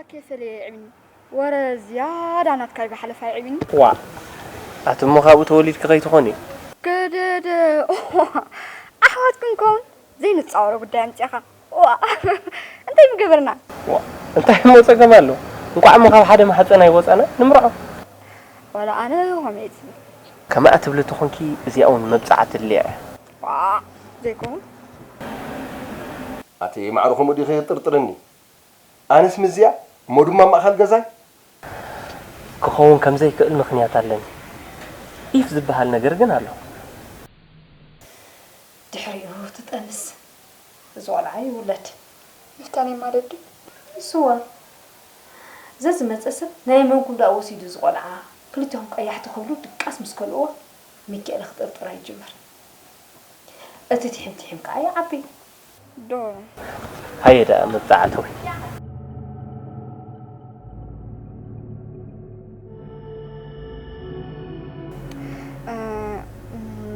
ከይፈለየ ይዕብኒ። ወረ ዝያዳ ናትካ ይበሓለፋ ይዕብኒ። ዋ፣ ኣቲ እሞ ካብኡ ተወሊድኪ ከይትኾኒ? ገደደ። ኣሕዋት ክንከውን ዘይንጻወሮ ጉዳይ ኣምጺእኻ። ዋ፣ እንታይ ምገበርና? ዋ፣ እንታይ እሞ ጸገም ኣሎ? እንቋዕ እሞ ካብ ሓደ ማሕጸን ኣይወጻና፣ ንምርዖ። ዋላ ኣነ ከምኡ እየ ዝብል። ከምኣ ትብሊ ተኾንኪ፣ እዚኣ እውን መብጽዓ ትድልያ እያ። ዋ፣ ዘይከውን። ኣቲ ማዕረ ከምኡ ዲኺ የጥርጥርኒ? ኣነስ ምስዚኣ እሞ ድማ ማእኸል ገዛይ? ክኸውን ከም ዘይክእል ምኽንያት ኣለኒ። ኢፍ ዝበሃል ነገር ግን ኣሎ። ድሕሪኡ ትጠንስ። እዚ ቆልዓ ይውለድ። መፍታነይ ማለት ድዩ? ንስዋ። ዘዝመጸ ሰብ ናይ መንኩም ደኣ ወሲዱ እዚ ቆልዓ። ክልቲኹም ቀያሕቲ ክብሉ ድቃስ ምስ ከልእዎ፣ ሚኪኤል ክጥርጥራ ይጅምር። እቲ ቲሒም ቲሒም ከኣ ይዓቢ። ዶ። ሃየ ደኣ መብጽዓ ተወይ። እ፣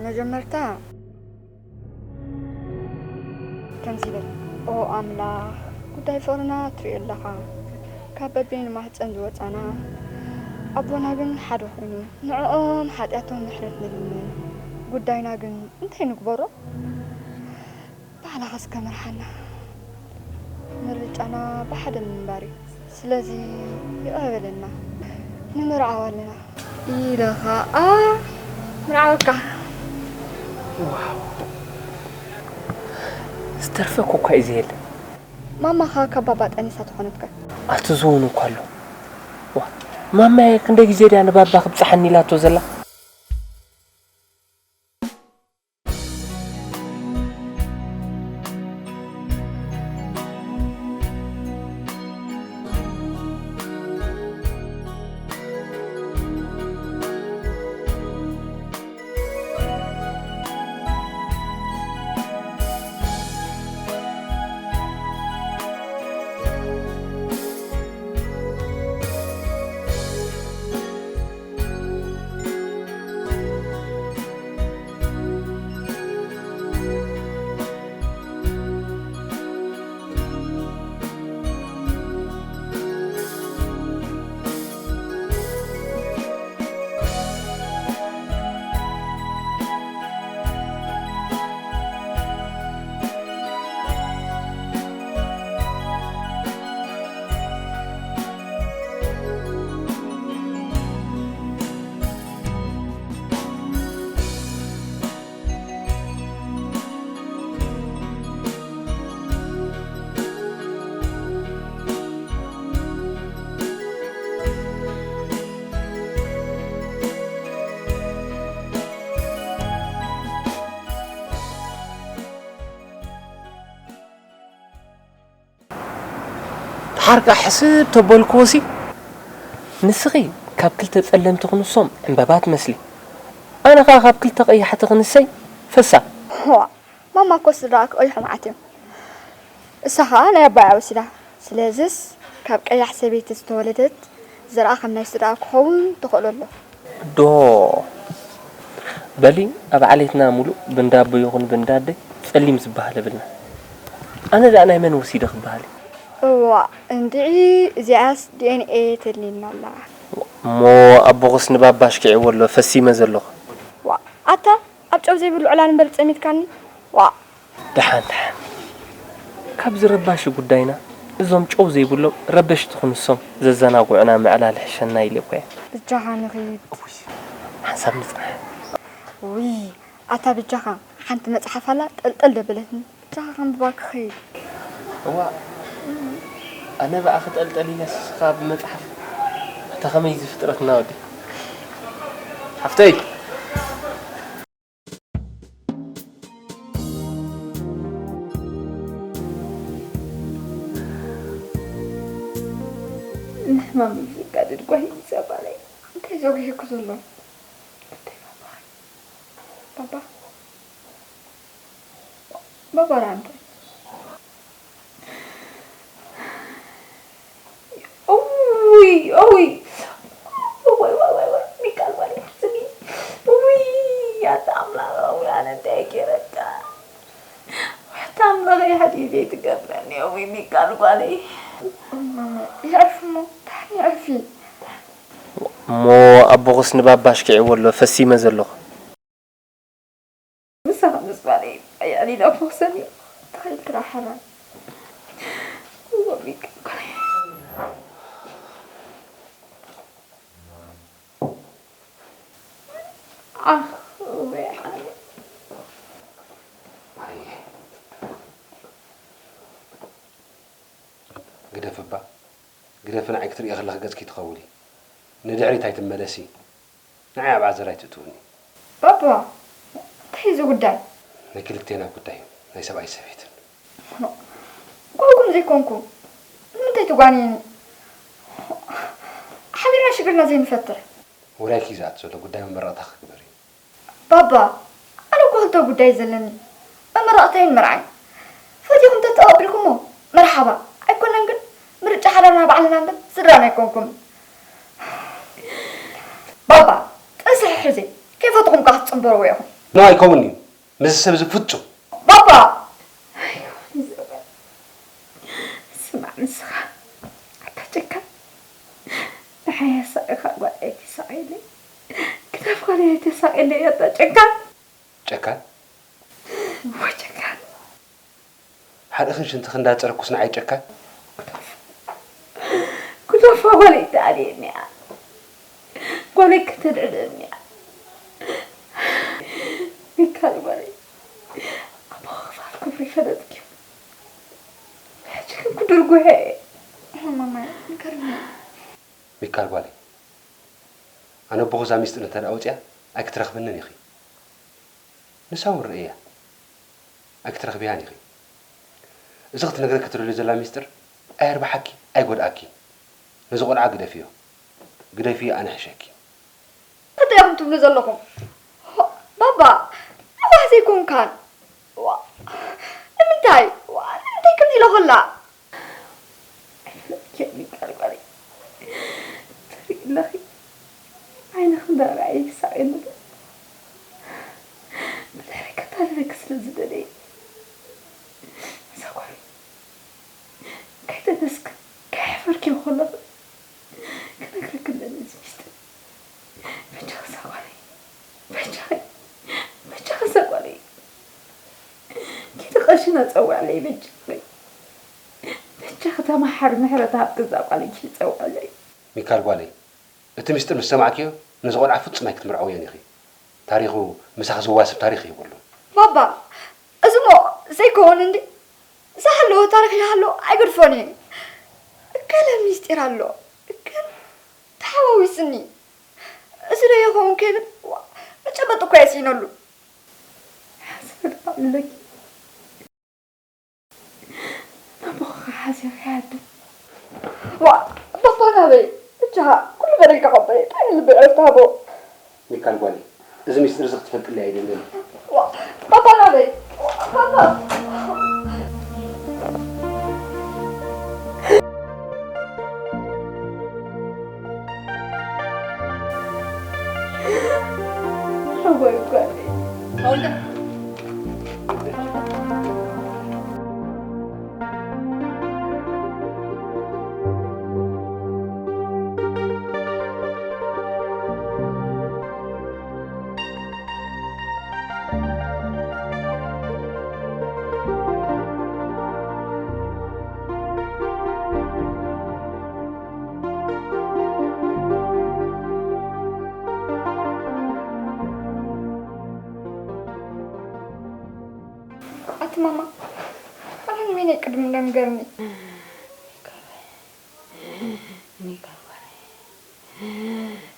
መጀመርታ ከምዚ ይብል፣ ኦ ኣምላኽ፣ ጉዳይ ፍቕርና ትሪኦ ኣለኻ። ካብ በበይኑ ማህጸን ዝወጻና፣ ኣቦና ግን ሓደ ኮይኑ፣ ንዕኦም ሓጢኣቶም ምሕረት ንልምን። ጉዳይና ግን እንታይ ንግበሮ? ባዕልኻ እስከ ምርሓና። ምርጫና ብሓደ ምንባር እዩ። ስለዚ ይቕረ በለና። ንምርዓው ኣለና። ኢለ ኸኣ ምርዓወካ። ዋው። ዝተርፈ ኮኳ እዩ ዘየለ። ማማኻ ካብ ባባ ጠኒሳ ተኾነትካ። ኣቲ ዝውን እኳ ኣሎ። ዋ፣ ማማየ ክንደይ ግዜ ድያ ንባባ ክብጽሓኒ ኢላቶ ዘላ? ድሓር ከኣ ሕስብ ተበልክዎሲ፣ ንስኺ ካብ ክልተ ጸለምቲ ክንሶም ዕምበባ ትመስሊ፣ ኣነ ከኣ ካብ ክልተ ቀያሕቲ ክንሰይ ፈሳ። ዋ፣ ማማ እኮ ስድራኣ ክቐይሑ መዓት እዮም። እሳ ኸኣ ናይ ኣባያ ወሲዳ። ስለዝስ ካብ ቀያሕ ሰበይቲ ዝተወለደት ዘርኣ ከም ናይ ስድራኣ ክኸውን ተኽእሎ ኣሎ። ዶ በሊ ኣብ ዓሌትና ሙሉእ ብንዳቦ ይኹን ብንዳደይ ጸሊም ዝበሃል የብልና። ኣነ ደኣ ናይ መን ወሲደ ክበሃል እዩ? እዋ እንድዒ እዚኣስ ዲ ኤን ኤ ተድልየና ኣላ። እሞ ኣቦኽስ ንባባ ኣሽኪዕዎ ኣሎ ፈሲመ ዘለኹ። ዋ ኣታ ኣብ ጨው ዘይብሉ ዕላል እምበር ጸሚትካኒ። ዋ ደሓን ደሓን። ካብዚ ረባሺ ጉዳይና እዞም ጨው ዘይብሎም ረበሽቲ ክንሶም ዘዘናግዑና ምዕላል ሕሸና ኢለ እኮ እየ። ብጃኻ ንኺድ። እውይ፣ ሓንሳብ ንጽናሕ። ውይ ኣታ ብጃኻ ሓንቲ መጽሓፍ ኣላ ጠልጠል ደበለትኒ። ብጃኻ ከንብባ ክኸይድ። እዋ ኣነ ብኣኺ ጠልጠል ኢለስ ካብ መጽሓፍ። ኣታ ከመይ እዚ ፍጥረትና ወዲ ሓፍተይ። ንሕማም እዩ ዘጋድድ ጓሂ ይጸባለይ። እንታይ ዘጉሂ እኮ ዘሎ? እንታይ ባባ? ባባ? ባባ ራንተ። ኡይ ኡይ። ወይ ወይ ወይ ወይ ሚካል ማለት ጽጊ። ኡይ ኣታ ኣምላኽ ወይ ኣነ እንታይ ገይረካ? ኣታ ኣምላኽ ሓንቲ ግዜ ትገብረኒ። ወይ ሚካል ጓለይ። እማማ፣ ይዕርፍ እሞ፣ ታኒ ይዕርፊ። እሞ ኣቦኽስ ንባባ ኣሽኪዕዎ ኣሎ፣ ፈሲመ ዘለኹ። ንሳ ምስ ጓለይ ኣየዕሊላ እሞ ክሰኒ፣ እንታይ ክረሓና? እሞ ሚካል ጓለይ። ኣኽ፣ ወይ ሓኒ። ግደፍ እባ፣ ግደፊ ንዓይ ክትርእዪ ከለኺ ገጽኪ ትኸውሊ። ንድሕሪት ኣይትመለሲ። ንዓይ ኣብ ዓዘር ኣይትእትውኒ። ባባ፣ እንታይ እዩ እዚ ጉዳይ? ናይ ክልቴና ጉዳይ እዩ፣ ናይ ሰብኣይ ሰበይትን። ጓልኩም ዘይኮንኩ ንምንታይ ትጓንየኒ? ሓቢርና ሽግርና ዘይንፈትሕ? ውራይኪ እዩ ዝኣቱ ዘሎ፣ ጉዳይ መመረቕታ ክግበር እዩ። ባባ፣ ኣነ እኮ ክልተ ጉዳይ እዩ ዘለኒ፣ መመረቕተይን መርዓይን። ፈቲኹም ተተቐቢልኩሞ መርሓባ፣ ኣይኮነን ግን ምርጫ ሓዳርና ባዕልና እምበር ስድራና ኣይኮንኩምን። ባባ፣ ጥንሲ ሕሕዘይ፣ ከይፈትኹም ከኣ ክትጽንበርዎ ኢኹም። No ኣይከውንን እዩ። ምስዚ ሰብ እዚ ፍጹም። ባባ! ኣይኮን ዘበን። ስማዕ ንስኻ ኣታ ጨካን፣ ንዓይ ኣሳቒኻ ጓል ኣይትሳቐየለይ። ግደፍ ጓል ኣይተሳቕየለይ ኣታ ጨካን። ጨካን? እወ ጨካን። ሓርእኽን ሽንትኽን እንዳጸረኩስ ንዓይ ጨካን? ግደፋ ጓለይ ትኣልየኒ እያ። ጓለይ ከተድዕለኒ እያ። ሚካል ጓለይ ኣቦኻ ክፋል ክብሩ ይፈለጥኪ። ሕጂ ግን ክድርጉ እየ። እማማ ንገርኒ። ሚካል ጓለይ ኣነ ኣቦኺ እዛ ሚስጥር እንተ ደኣ ኣውጺኣ ኣይክትረኽብንን ኢኺ። ንሳ እውን ርእያ ኣይክትረኽብያን ኢኺ። እዚ ክትነግረኪ ትደልዮ ዘላ ሚስጥር ኣየርብሓኪ ኣይጎድኣኪ። ነዚ ቆልዓ ግደፍዮ። ግደፍዮ ኣነ ሕሸኪ። እንታይ ኢኹም ትብሉ ዘለኹም? ባባ፣ ኣዋህ ዘይኮንካን? ዋ፣ ንምንታይ? ዋ፣ ንምንታይ ከምዚ ኢለ ኸላ? ኣይፈለጥክዮን ይቃል ጓለይ። ትርኢ ኣለኺ፣ ዓይንኺ እንዳረኣየ ይሳቐየኒ ኣሎ። ብድሕሪ ከታልለኪ ስለ ዝደለየ፣ እዛ ጓለይ ከይጠነስኪ፣ ከየሕፈርክዮ ከለኺ ክነግረኪ ኣለኒ እዚ ሚስጥር። በጃኺ እዛ ጓለይ፣ በጃኺ፣ በጃኺ እዛ ጓለይ። ኪዲ ቀሺና ጸውዕለይ በጃኺ። በጃኺ ተመሓሪ ምሕረት ሃብኪ እዛ ጓለይ ኪዲ ጸውዕለይ። ሚካል ጓለይ፣ እቲ ሚስጥር ምስ ሰማዕክዮ ነዚ ቆልዓ ፍጹም ኣይክትምርዐውዮን ኢኺ። ታሪኹ ምሳኺ ዝዋስብ ታሪኽ የብሉን። ባባ፣ እዚ እሞ ዘይከውን እንዲ ዝሃለወ ታሪኽ ይሃሎ ኣይገድፎን እዩ። ገለ ሚስጢር ኣሎ ግን ተሓዋዊስኒ። እዚ ዶ ይኸውን ከይብል ዋ፣ መጨበጢ እኳ የስኢነሉ። ሓስበልካ ኣለኪ። ናቦኻ ሓሲኻ ይሃድም። ዋ፣ ባባ ናበይ? እጃኻ ኩሉ በደልካ ቀበለ። እንታይ ልቢ ዕረፍቲ ሃቦ። ሚካል ጓለይ፣ እዚ ሚስጥር እዚ ክትፈልጥለይ ኣይደልን። ዋ፣ ባባ ናበይ? ዋ፣ ባባ። ሓወይ ጓለይ። ኣቲ ማማ፣ ኣነ ንበይነይ ቅድም እንዶ ንገርኒ። ሚካል ጓለይ፣ ሚካል ጓለይ፣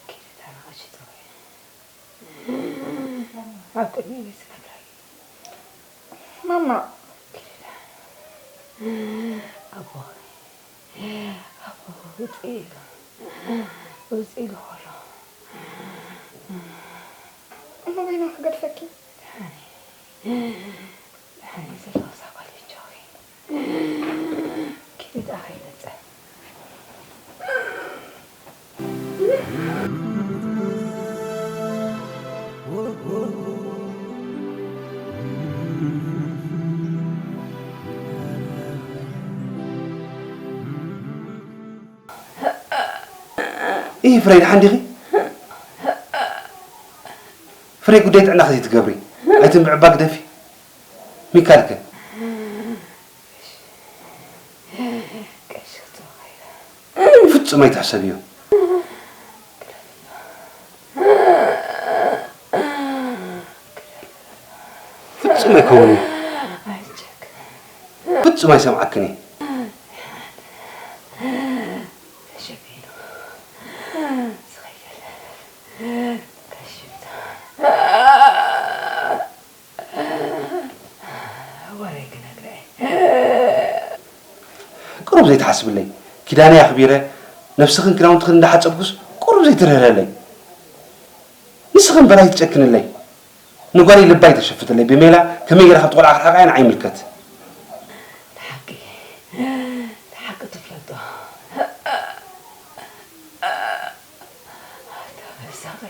ኪዲ ተናቐሺ ተወይ። ኣብ ቅድሚ ቤት ዝነብራ እዩ። ማማ፣ ኪዲ ኣቦኺ፣ ኣቦኺ ውፅእ ኢሉ፣ ውፅእ ኢሉ ከሎ። እሞ በይና ክገድፈኪ። ደሓን እየ ዘለኹ፣ እዛ ጓል በጃኺ። ኪዲ ደኣ ከይመጽእ። እይ ፍረይ፣ ደሓን ዲኺ? ፍረይ፣ ጉዳይ ጥዕናኺ ዘይትገብሪ ኣይትንብዕባ፣ ግደፊ። ሚካልከ? ፍጹም ኣይትሕሰብዮ። ፍጹም ኣይከውንን። ፍጹም ኣይሰምዓክን እየ። ቁሩብ ዘይትሓስብለይ። ኪዳነይ ኣኽቢረ፣ ነብስኽን ክዳውንትኽን እንዳሓጸብኩስ ቁሩብ ዘይትርህረለይ። ንስኽን በላይ ትጨክንለይ። ንጓለይ ልባ ኣይተሸፍተለይ። ብሜላ ከመይ ገይራ ከም ትቆልዓ ክርሕቓ እያ ንዓይ ይምልከት። ሓቂ፣ ሓቂ ትፍለጦ። ተመሳቒ፣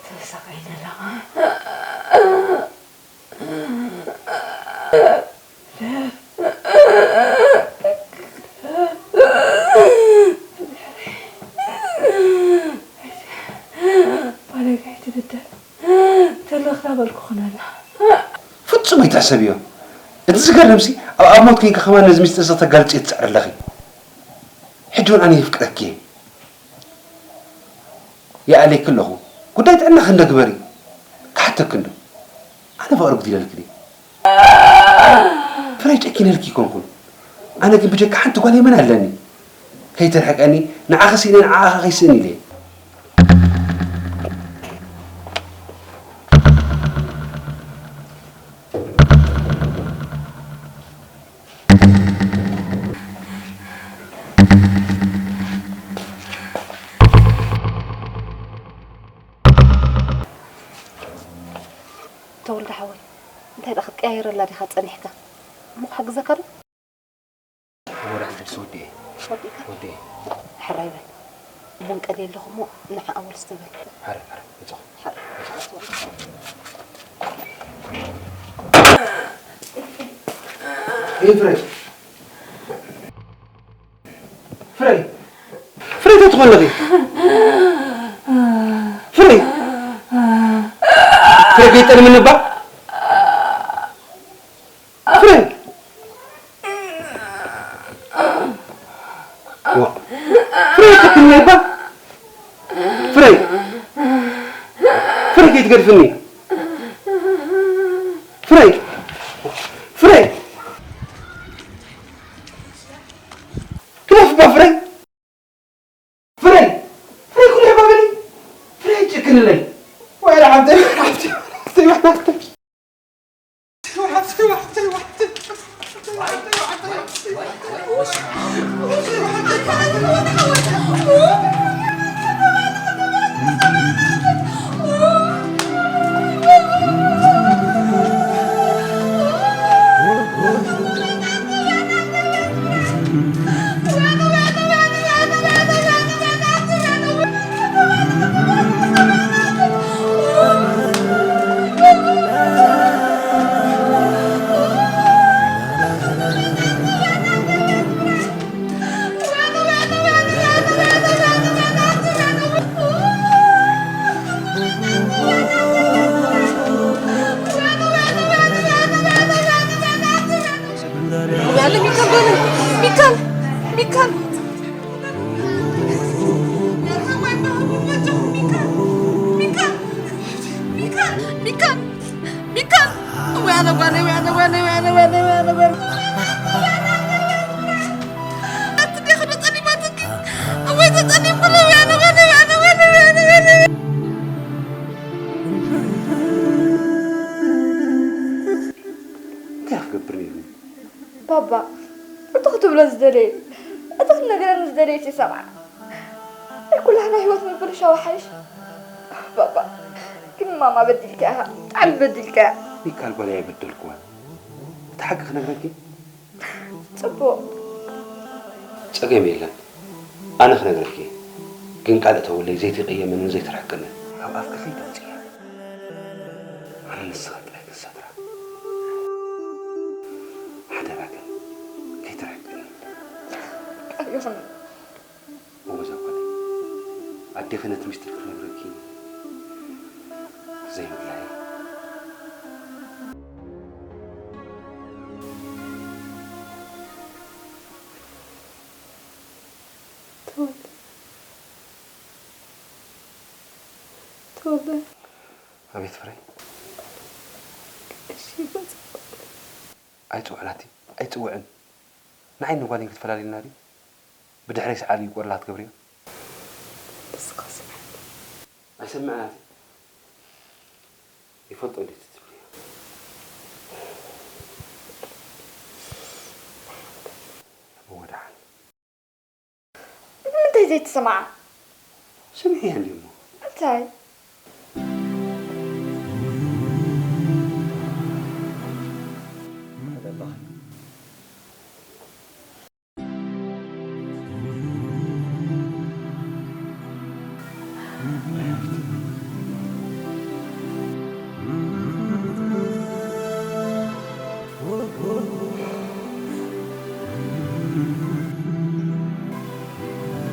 ተመሳቒ ነለኻ። ባለጋይ ትብደል ተለኽ ዳበልኩ ኾነላ። ፍጹም ኣይትሕሰብዮ። እቲ ዝገርምሲ፣ ኣብ ኣብ ሞት ኮይንካ ከማን ነዚ ሚስጥር እዚ ከተጋልጽ እየ ትጽዕሪ ኣለኺ። ሕጂ እውን ኣነ የፍቅረኪ እየ። ይኣልየኪ ኣለኹ። ጉዳይ ጥዕናኺ እንዶ ግበሪ። ክሓተኪ እንዶ። ኣነ ፍቕሪ ጉዲለልኪ ድየ? ፍረይ ጨኪነልኪ ኣይኮንኩን። ኣነ ግን ብጀካ ሓንቲ ጓል የመን ኣለኒ። ከይትርሕቀኒ፣ ንዓኺ ስኢነ ንዓኻ ከይስእን ኢለ እየ። ተወልደ ሓወይ፣ እንታይ ደኣ ክትቀያየረላ ዲኻ ጸኒሕካ? እሞ ክሕግዘካ ዶ? ወረ ሕጂ ወዲኤ። ወዲእካ? ወዲኤ። ሕራይ በል። ቡን ቀልየ ኣለኹ እሞ ንዓ ኣወል እስቲ በል። ሕራይ፣ ሕራይ፣ መጻኹ። ሕራይ። መጻኹ። ኤፍሬም። ፍረይ! ፍረይ፣ እንታይ ትኾን ኣለኺ? ፍረይ! ፍረይ፣ ከይጠልምኒ እባ! ፍረይ! ዋ! ፍረይ፣ ትክኒ እባ! ፍረይ! ፍረይ፣ ከይትገድፍኒ! ፍረይ! ፍረይ! ግደፍ እባ ፍረይ! ፍረይ! ፍረይ ኩሉ ይሕባበኒ! ፍረይ ጭክንለይ! ወይ ሓብተይ፣ ሓብተይ፣ ሓብተይ፣ ሓብተይ! ያለ ሚካል በለ፣ ሚካል፣ ሚካል። ሚካል፣ ሚካል፣ ሚካል፣ ሚካል፣ ሚካል። ወይ ኣነ ጓለይ፣ ወይ ኣነ ጓለይ፣ ወይ ኣነ ጓለይ፣ ወይ ኣነ ጓለይ። ኣቲ ዲኺ ዶ ጸሊማትኪ? ወይ ተጸሊምኩ፣ ወይ ኣነ ጓለይ፣ ወይ ኣነ ጓለይ፣ ወይ ኣነ ጓለይ። እንታይ ክገብር ነይሩ? ባባ፣ እቲ ክትብሎ ዝደለየ፣ እቲ ክትነግረኒ ዝደለየት ይሰምዓ። ናይ ኩላህና ህይወት ምብልሻው ሓይሽ። ባባ፣ ግን ማማ በዲልካ ኢኻ፣ ብጣዕሚ በዲልካ። ሚካል ጓለይ ኣይበደልኩዋን። እቲ ሓቂ ክነግረኪ? ጽቡቕ። ጸገም የለን። ኣነ ክነግረኪ። ግን ቃል እተውለይ ዘይትቕየምንን ዘይትርሕቅንን። ካብ ኣፍኪ ከይተውጽእያ። ኣነ ንስኻ ጥራይ ክንሰትራ። ሓደራ ግን ከይትርሕቅኒ። ይኹን። ጎበዝ ኣጓለይ፣ ኣዴኺ ነቲ ምስጢር ክትነግረኪ ዘይምድላየ። ተወልደ፣ ተወልደ። ኣቤት ፍረይ። እሺ፣ ይኹን። ኣይጽውዕ ናቲ፣ ኣይጽውዕን። ንዓይ ንጓለይ ክትፈላልየና ድዩ? ብድሕረይ ሰዓል እዩ ቆላ ትገብርዮ። ንስኻ ስምዓኒ። ኣይሰምዕን ኣቲ። ይፈልጦ እንዴት ትብልዮ። እወ ደሓን። ንምንታይ ዘይትሰምዓ? ስምዕዮ እንዲ እሞ። እንታይ?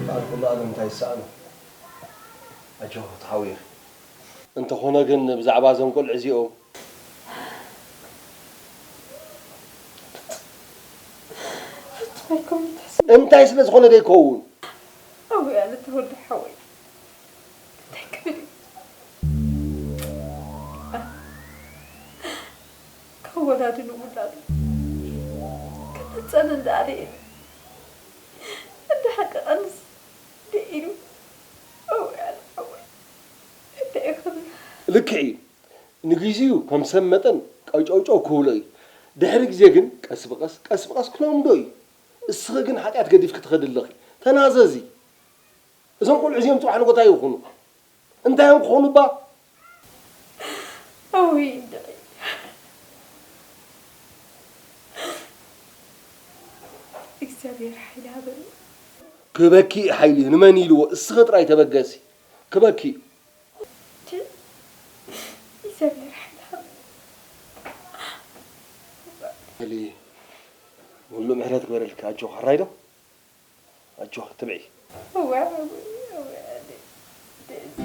በዓል ኩሉ ዓለም እንታይ ይሰኣኖ? ኣጆኺ ክትሓውዪ ኢኺ። እንተኾነ ግን ብዛዕባ እዞም ቆልዑ እዚኦም ፍጹም ኣይኮነን። እንታይ ስለ ዝኾነ ዶ ይከውን? ኣውያለ ተወልደ ሓወይ፣ እንታይ ክብል እዩ? ካብ ወላዲ ንውላዱ ክነጸን እንዳኣለ እዩ። እንዳ ሓቂ ቀንስ ደኢሉ ኣውያለ ሓወይ፣ እንታይ እዩ ክብል? ልክዕ እዩ። ንግዜኡ ከም ሰብ መጠን ቀጨውጨው ክብሎ እዩ። ድሕሪ ግዜ ግን ቀስ ብቐስ፣ ቀስ ብቐስ ክለምዶ እዩ። እስኺ ግን ሓጢኣት ገዲፍኪ ትኸዲ ኣለኺ። ተናዘዚ። እዞም ቆልዑ እዚኦም ጽባሕ ንጎታ ይኹኑ። እንታይ እዮም ክኾኑ እባ? ኣውይ እንድዒ። እግዚኣብሔር ሓይሊ ሃበኒ። ክበኪ እዩ ሓይሊ፣ ንመን ኢልዎ? እስኺ ጥራይ ተበገሲ። ክበኪ እዩ። ቲ እግዚኣብሔር ሓይሊ ሃበኒ። ሓይሊ፣ ኩሉ ምሕረት ግበረልካ። ኣጆኻ፣ ሕራይ ዶ? ኣጆኺ ትብዒ። እወ፣ እወ፣ እወ፣ ኣደ-፣ ኣደ-፣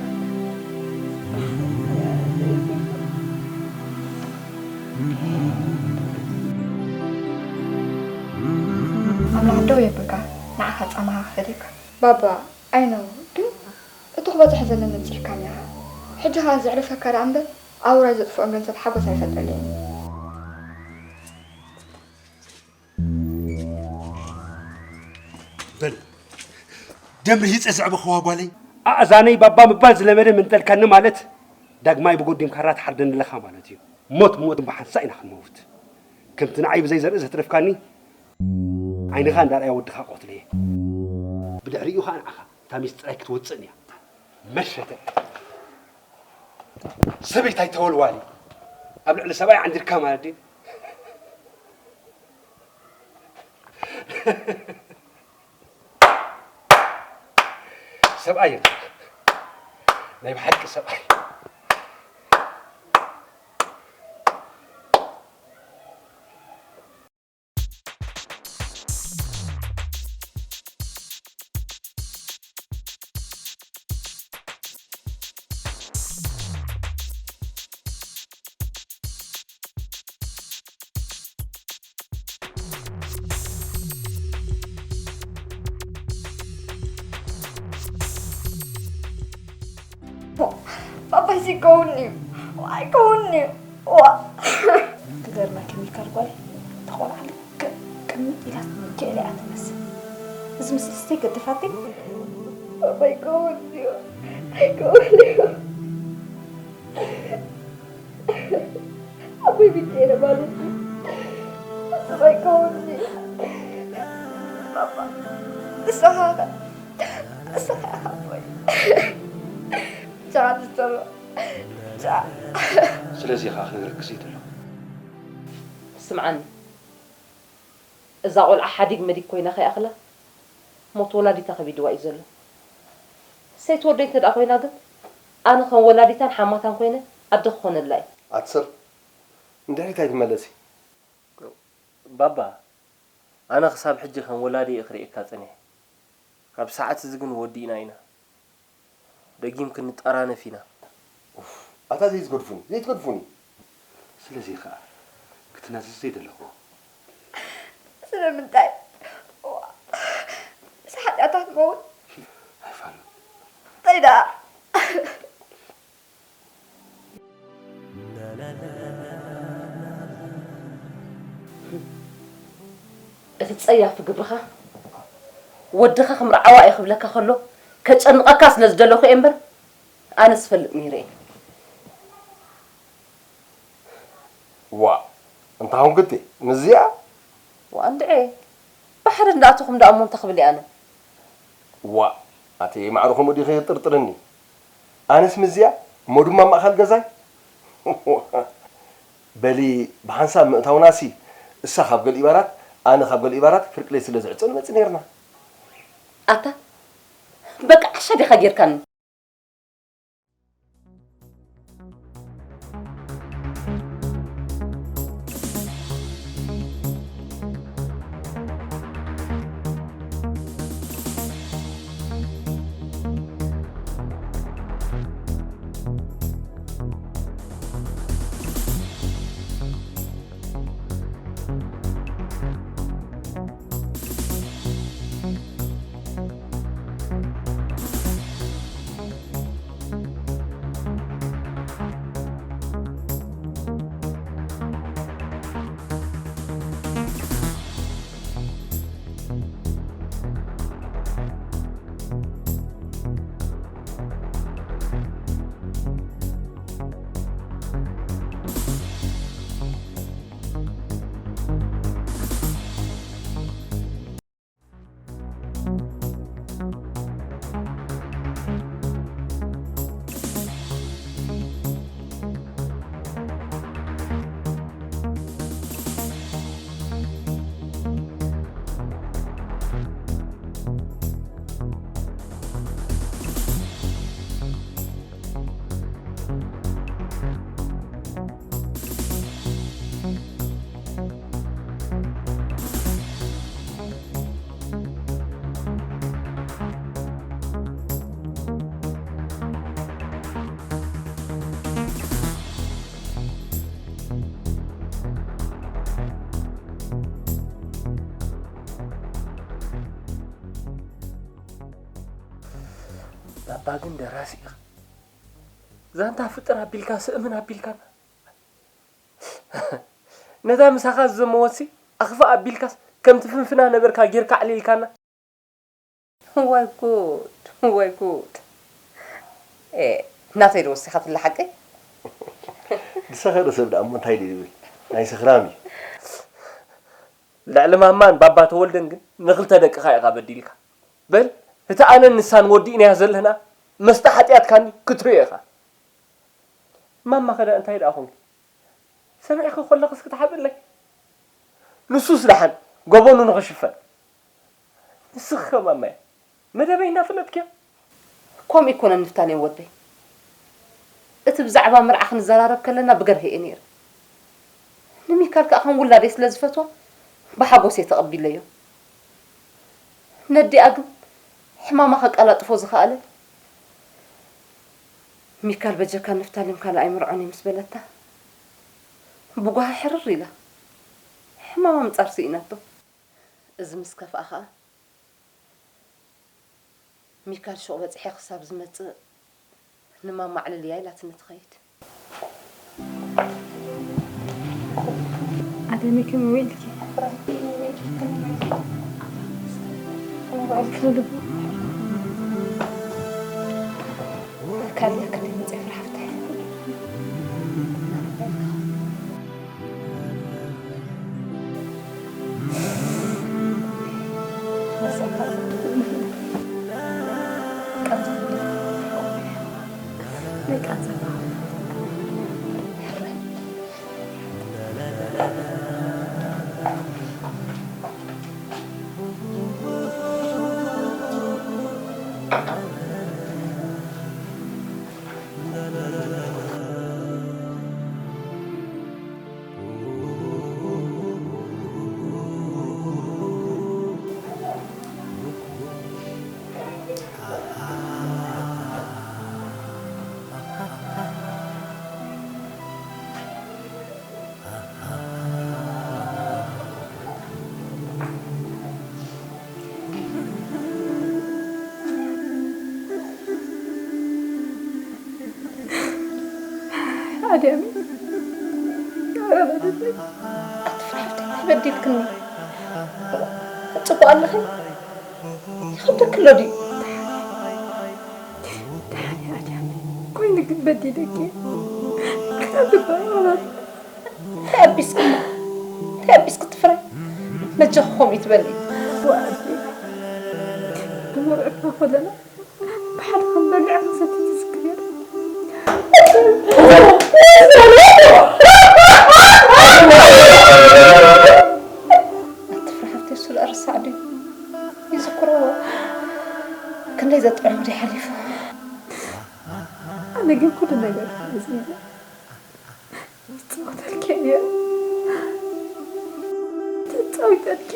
ኣምላኽ ደው የብልካ፣ ንዓኻ ጻማኻ ክፈድየካ። ባባ፣ I know፣ ግን እቲ ክበጽሖ ዘለኒ ኣብጺሕካኒ ኢኻ። ሕጂ ኸኣ ዘዕርፈካ ደኣ እምበር፣ ኣብ ውራይ ዘጥፍኦን ገንዘብ ሓጎስ ኣይፈጥረለይን እዩ። በል፣ ደም ርሂጸ ዘዕበኽዋ ጓለይ። ኣእዛነይ ባባ ምባል ዝለመደ መንጠልካኒ ማለት፣ ዳግማይ ብጎዲም ካራ ትሓርደኒ ኣለኻ ማለት እዩ። ሞት ሞት ብሓንሳእ ኢና ክንመውት። ከምቲ ንዓይ ብዘይ ዘርኢ ዘትረፍካኒ፣ ዓይንኻ እንዳርኣየ ወድኻ ቆትለየ። ብድሕሪኡ ኸኣ ንዓኻ፣ እታ ሚስጥራይ ክትወጽእን እያ። መሸተ። ሰበይታይ ተወልዋሊ። ኣብ ልዕሊ ሰብኣይ ዓንዲርካ ማለት ድዩ? ሰብኣይ እየ። ናይ ብሓቂ ሰብኣይ። ባባይ ዘይከውን እዩ። ኣይከውን እዩ። ዋ። ክገርመኪ ሚካል ጓል፣ ተቆልዓ ልክዕ ቅምጥ ኢላ ትመኪ እያ ትመስል። እዚ ምስልስ ዘይገድፋትይ? ባባይ ከውን እዩ። ኣይከውን እዩ። ኣቦይ ቢጤ ነባሉ። ኣቦይ ከውኒ። ባባ። ንስኻ ኸ? ንስኻ ኢኻ ኣቦይ። ጃ ንዝተሎ። ጃ። ስለዚ ኢኻ ክነግረክስ ይደሎ። ስምዓኒ። እዛ ቆልዓ ሓዲግ መዲግ ኮይና ከይኣኽላ ሞት ወላዲታ ከቢድዋ እዩ ዘሎ። ሰይቲ ወደይ እንተ ደኣ ኮይና ግን ኣነ ከም ወላዲታን ሓማታን ኮይነ ኣደ ክኾነላ እየ። ኣትስር፣ ንድሕሪት ኣይትመለሲ። ባባ፣ ኣነ ክሳብ ሕጂ ከም ወላዲ እየ ክርእየካ ጸኒሐ። ካብ ሰዓት እዚ ግን ወዲእና ኢና። ደጊም ክንጠራነፍ ኢና። ኡፍ፣ ኣታ ዘይትገድፉኒ፣ ዘይትገድፉኒ። ስለዚ ኸኣ ክትናዘዝ ዘይደለኹ። ስለምንታይ? ዋ፣ ምስ ሓጢኣታ ክኸውን? ኣይፋሉን። እንታይ ደኣ? እቲ ጸያፊ ግብርኻ፣ ወድኻ ክምርዓዋ እየ ክብለካ ከሎ፣ ከጨንቐካ ስለ ዝደለኹ እየ እምበር፣ ኣነስ እፈልጥ ነይረ እየ። ዋእ፣ እንታይ ኾንክቲ? ምስዚኣ? ዋእ፣ እንድዒ። ባሕሪ እንዳኣተኹም ደኣ እሞ እንታይ ክብል እየ ኣነ? ዋእ፣ ኣቲ ማዕረ ከምኡ ዲኺ ጥርጥርኒ? ኣነስ ምስዚኣ? እሞ ድማ ኣብ ማእኸል ገዛይ? በሊ፣ ብሓንሳብ ምእታውናሲ፣ እሳ ካብ ገሊባራት፣ ኣነ ካብ ገሊባራት ፍርቂ ለይቲ ስለ ዝዕጾ ንመጽእ ነይርና። ኣታ፣ በቃ ዓሻ ዲኻ ጌርካኒ? ባባ ግን ደራሲ ኢኻ። ዛንታ ፍጥር ኣቢልካ ስእምን ኣቢልካና። ነታ ምሳኻ ዝዘመወትሲ ኣኽፋ ኣቢልካስ ከምቲ ፍንፍና ነበርካ ጌርካ ኣዕሊልካና። ዋይ ጉድ፣ ዋይ ጉድ። ኤ፣ ናተይ ዶ ወሲኻትላ ሓቀይ? ዝሰኸረ ሰብ ደኣ እሞ እንታይ ድዩ ዝብል? ናይ ሰኽራም እዩ። ልዕሊ ማማን ባባ ተወልደን ግን ንኽልተ ደቅኻ ኢኻ በዲልካ። በል፣ እቲ ኣነን ንሳን ወዲእናያ ዘለና መስተ ሓጢኣትካኒ ክትርእዮ ኢኻ። ማማ ኸ ደኣ እንታይ ደኣ ኾንኪ? ሰሚዕኪ ከለኽስ ክትሓብእለይ? ንሱስ ደሓን ገበኑ ንኽሽፈን። ንስኺ ከ ማማየ፣ መደበይ እናፈለጥክዮ? ከምኡ ኣይኮነን ንፍታሌም ወደይ። እቲ ብዛዕባ መርዓ ክንዘራረብ ከለና ብገርሀ እየ ነይረ። ንሚካል ከኣ ከም ውላደይ ስለ ዝፈትዋ ብሓጎስ እየ ተቐቢለዮ። ነዲኣ ግን ሕማማ ከቀላጥፎ ዝኸኣለ ሚካል በጀካ ንፍታሌም ካልእ ኣይምርዖን እየ ምስ በለታ ብጓሂ ሕርር ኢላ ሕማማ ምጻር ስኢናቶ። እዚ ምስ ከፍኣ ከኣ ሚካል ሹቕ በጺሐ ክሳብ ዝመጽእ ንማማ ኣዕልልያ ኢላትኒ ትኸይድ። ኣደሚክም ወይ ኢልኪ? ካልያ ክንደይ መጽእ ፍረ ሓፍተይ? ኣድያሚ፣ ኣረ በደለይ። ኣትፍርሒ ሓፍተይ፣ እንታይ በዲልክኒ? ጽቡቕ ኣለኺ? ይኸብደኪ ኣሎ ድዩ? ደሓን እየ ኣድያሚ። ኮይኑ ግን በዲለኪ። እንታይ ግበር? እንታይ ኣቢስኪ? እንታይ ኣቢስኪ ትፍረ? ነጃኺ ከምኡ ትበሊ። ወኣዲ፣ ድሙር ዕድመ ኮለና ብሓደ ክንበልዕ ክንሰቲ ትዝክር። ኣትፍሪ ሓፍተይ፣ እሱ ደኣ ረሳዕ ድዩ? ይዝክሮ። ክንደይ ዘጥዕሞ ድዩ ሓሊፉ? ኣነ ግን ኩሉ ነገር ተመዝጊቡ። ይጻወተልኪ እየ። ተጻዊተልኪ።